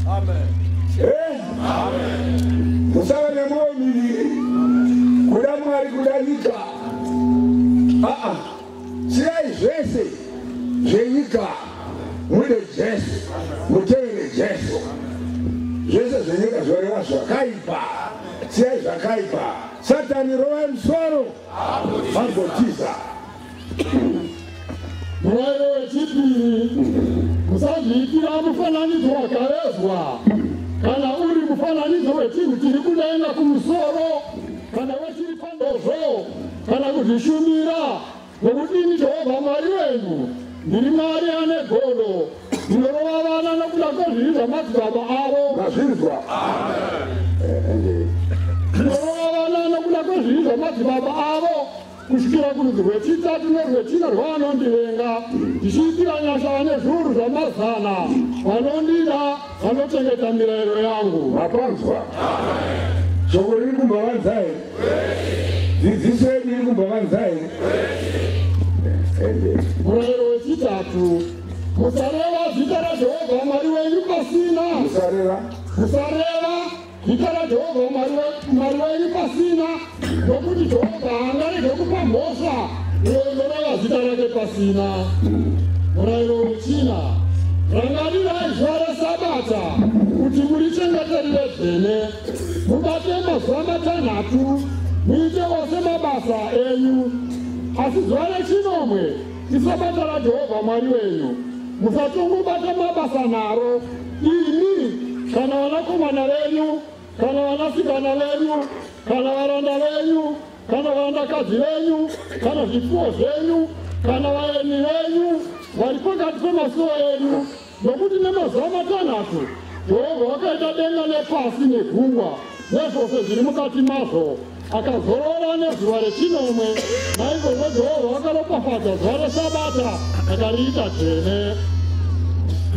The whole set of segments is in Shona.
Amen. Musava nemwoyo miviri, kuda Mwari, kuda nyika. Aa, siyai zvese zvenyika, mude Jesu, mutevere Jesu. Zvese zvenyika zvoreva zvakaipa, siyai zvakaipa. Satani rovai musoro, agotiza. Murayiro wechipiri: musazviitira mufananidzo wakavezwa, kana uri mufananidzo wechinhu chiri kudenga kumusoro, kana wechiri pandozvo, kana kuzvishumira. Nokuti ini Jehovha Mwari wenyu ndiri Mwari ane godo, ndinorova vana nokuda kwezvivi zvamadzibaba avo. Mazvinzwa? Ndinorova vana nokuda kwezvivi zvamadzibaba avo kusvikira kurudzi rwechitatu nerwechina rwavanondivenga, ndichiitira nyasha vane zviuru zvamazana vanondida, vanochengeta mirayiro yangu. Mapanzwa? Shoko riri kumbavanza here? Dzidziso yedu iri kumbavanza here? Ende. Murayiro wechitatu: musareva zita raJehovha Mwari wenyu pasina. Musareva. Musareva zita raJehovha Mwari wenyu pasina, nokuti Jehovha haangarege kupa mhosva uyo unoreva zita rake pasina. Murayiro wechina: rangarirai zuva reSabata kuti murichengete rive dzvene. Mubate mazuva 6, muite ose mabasa enyu, asi zuva rechinomwe iSabata raJehovha Mwari wenyu. Musatongobata mabasa naro, imi kana vanakomana venyu, kana vanasikana venyu, kana varanda venyu, kana varandakadzi venyu, kana zvipfuwo zvenyu, kana vaeni venyu vari pakati pemasuo enyu. Nokuti nemazuva 6 Jehovha wakaita denga nepasi negungwa nezvose zviri mukati mazvo, akazorora nezuva rechinomwe. Naizvozvo Jehovha wakaropafadza zuva reSabata, akariita dzvene.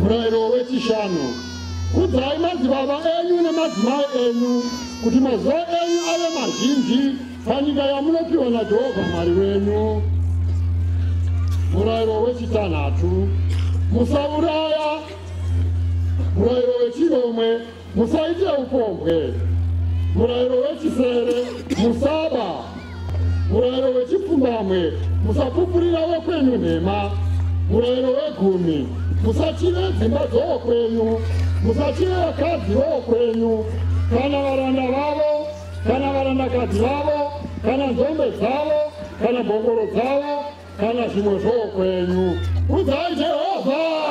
Murayiro wechishanu: kudzai madzibaba enyu nemadzimai enyu, kuti mazuva enyu ave mazhinji panyika yamunopiwa naJehovha Mwari wenyu. Murayiro wechitanhatu: musauraya. Murayiro wechinomwe: musaite upombwe. Murayiro wechisere: musaba. Murayiro wechipfumbamwe: musapupurira wokwenyu nhema. Murayiro wegumi: musachive dzimba dzowokwenyu. Musachive vakadzi vowokwenyu, kana varanda vavo, kana varandakadzi vavo, kana nzombe dzavo, kana mbongoro dzavo, kana zvimwe zvowokwenyu. Kudzai Jehovha.